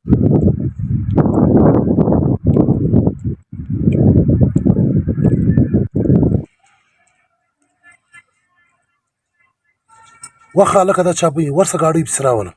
وخه هلکه دا چابۍ ورسه ګاډۍ پسې راوله.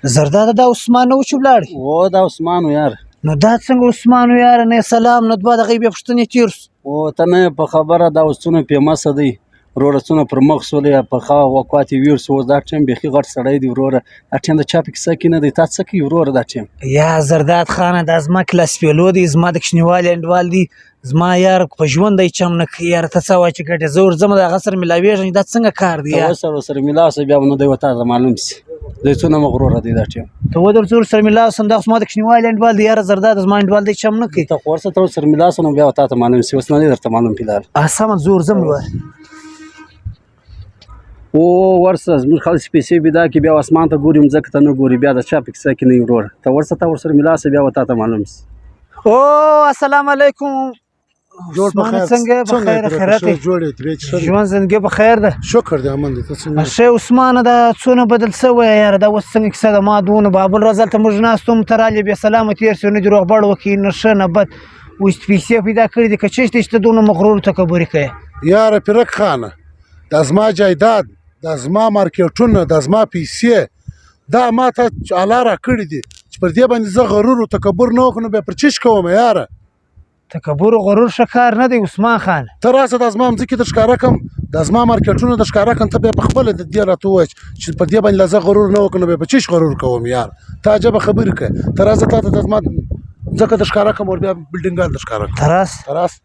زرداده دا عثمان نه و چې ولاړ؟ و دا عثمان و یار. نو دا څنګه عثمان و یاره، نه سلام نه دوه، د هغې بیا پوښتنې تېر سو. او ته نه په خبره، دا اوس څونه فیمسه دی وروره، څونه پر مخ سولی، په خوا وقوات یې ویر سو. اوس دا ټیم بیخي غټ سړی دی وروره، دا ټیم د چا په کیسه کې نه دی. تا څه کوي وروره دا ټیم؟ یا زرداد خانه، دا زما کلاس فیلو دی، زما د کوچنیوالي انډوال دی، زما یار په ژوند دی چم نه کوي یاره. ته څه وایې چې ګټې زه ورځم د هغه سره ملاوېږم، دا څنګه کار دی ته یار؟ ورسره ورسره ملاو سه، بیا به نو دی ورته ته معلوم سي دی څونه مغروره دی دا ټیم. ته ودر زه ورسره ملاو سم، دا خو زما د کوچنیوالي انډوال دی یاره. زرداد زما انډوال دی، چم نه کوي. ته خو ورسره ته ورسره ملاو سه نو بیا به تا ته معلوم سي، اوس نه دی درته معلوم پلار. سمه، زه ورځم وروره. او ورسه زموږ خلک پیسې پیدا کړي، بیا اسمان ته ګوري مځکه ته نه ګوري، بیا د چا په کیسه کې نه وي وروره. ته ورسه ته ورسره ملاو سه، بیا به تا ته معلوم سي. او السلام علیکم. جوړ په عثمانه خیر. څنګه یې؟ په څنګه خیر یې؟ خیرت ښه یې؟ جوړ یې؟ طبیعت ښه دی؟ ژوند زندګي په خیر ده؟ شکر دی، امن دی. ته څنګه یې؟ ښه عثمانه، دا څونه بدل سوی یاره، دا اوس څنګه کیسه ده؟ ما دونه بابل راځه هلته موږ ناست وم، ته رالې بې سلامه تېر سو، نه دې روغبړ وکړي نه ښه نه بد. اوس پیسې پیدا کړي دي که چېرته چې ته دونه مغرور تکبري کوې؟ یاره پیرک خانه، دا زما جایداد، دا زما مارکیټونه، دا زما پیسې، دا ما ته الله راکړي دي، چې پر دې باندې زه غرور او تکبر نه وکړم نو بیا پر چیش کوم یاره؟ تکبر او غرور ښه کار نه دی عثمان خان. ته راسه دا زما مځکې در ښکاره کړم، دا زما مارکیټونه در ښکاره کړم، ته بیا په خپله د دې راته ووایه چې پر دې باندې لا زه غرور نه وکړم نو بیا په چیش غرور کوم یار؟ ته عجبه خبرې کوې. ته راځه تا ته د زما مځکه در ښکاره کړم، ور بیا بلډینګان در ښکاره کړم. ته راسه. ته راسه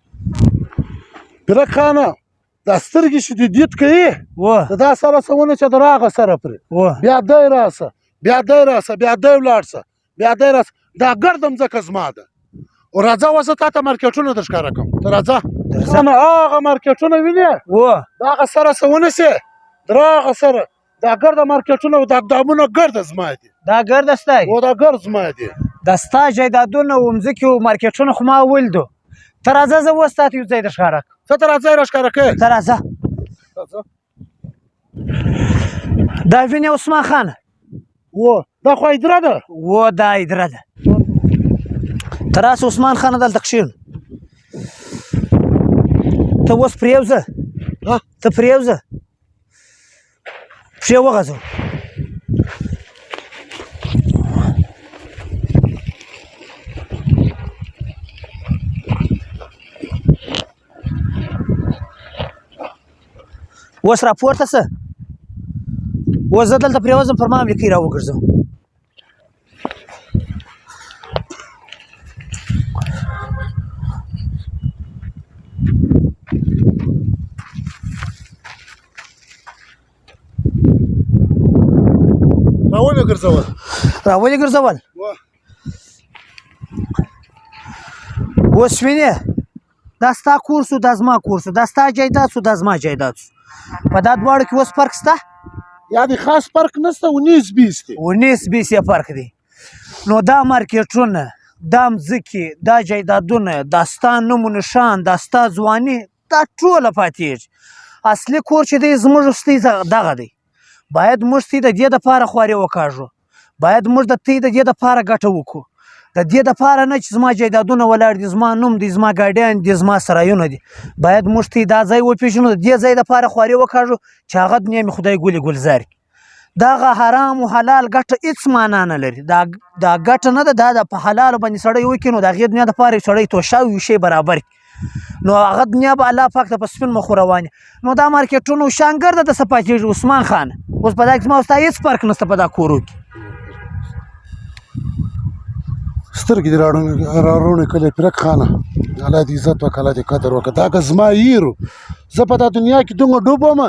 پیرک خانه، دا سترګې چې دې دید کوي و د دا سره څه ونه چې د راغه سره پرې و بیا دی راسه، بیا دی راسه، بیا دی ولاړ سه، بیا دی راسه، دا ګرده مځکه زما ده. او راځه اوس تا ته مارکیټونه در ښکاره کړم، ته راځه. درځه. نه هغه مارکیټونه وینې و دا هغه سره څه ونه سي دراغه سره دا ګرده مارکیټونه او دا ګدامونه ګرده زما دي. دا ګرده ستا دي؟ او دا ګرد زما دي. دا ستا جایدادونه او مځکې او مارکیټونه خو ما ولیدو. ته راځه زه اوس تا ته یو ځای در ښکاره کړم. ته ته راځه راښکاره کړې. ته راځه. راځه. دا وینې عثمان خانه؟ و دا خو هدیره ده. و دا هدیره ده. ته راسه عثمان خانه دلته کښېنو. ته اوس پرېوځه. ها؟ ته پرېوځه، پښې وغځوه. اوس راپورته سه. اوس زه دلته پرېوځم، پر ما هم لیکۍ راوګرځوم. راومې ګرځول. راولې ګرځول. اوس وینې دا ستا کور سو، دا زما کور سو، دا ستا جایداد سو، دا زما جایداد سو. په دا دواړو کې اوس فرق سته؟ یا دی خاص فرق نشته، 19 20 دی. 19 20 یې فرق دی. نو دا مارکیټونه، دا مځکې، دا جایدادونه، دا ستا نوم و نښان، دا ستا ځواني، دا ټوله پاتېږي. اصلي کور چې دی زموږ اوس دغه دی. باید موږ تی د دې دپاره خواري وکاږو، باید موږ د تی د دې دپاره ګټه وکړو، د دې دپاره نه چې زما جایدادونه ولاړ دي، زما نوم دی، زما ګاډیان دي، زما سرایونه دي. باید موږ تی دا ځای وپېژنو، د دې ځای دپاره خواري وکاږو چې هغه دنیا مې خدای ګلې ګلزار کړي. دغه حرام و حلال ګټه هېڅ معنا نه لري. دا ګټه نه ده، دا د په حلالو باندې سړی وکړي نو د هغې دنیا دپاره یو سړی توشه او یو شی برابر کړي، نو هغه دنیا به الله پاک ته په سپین مخ روان. نو دا مارکیټونو شان ګرده د څه پاتېږي عثمان خان؟ اوس په دا کې زما او ستا هېڅ فرق نشته په دا کورو کې. سترګې دې راروڼې کړې پیرک خانه، الله دې عزت وکړه، الله دې قدر وکړه. دا که زما هېرو، زه په دا دنیا کې دومره ډوب وم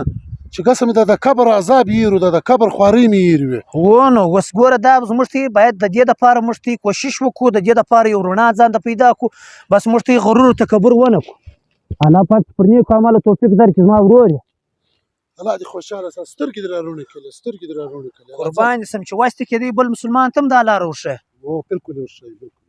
چې قسم مې دا د قبر عذاب هېرو، دا د قبر خوارۍ مې هېرې وې. هو نو اوس ګوره دا زموږ ته باید د دې دپاره موږ ته کوشش وکړو، د دې دپاره یو رڼا ځان ته پیدا کړو، بس موږ ته غرور او تکبر ونه کړو. الله پاک پر نیکو اعمالو توفیق درکړي زما ورور یې. الله دې خوشحاله سه، سترګې دې راروڼې کړې، سترګې دې راروڼې کړې. قربان دې سم چې وس دې کېدی بل مسلمان ته هم دا لاره وښیه. هو بالکل یې وښیه، بالکل.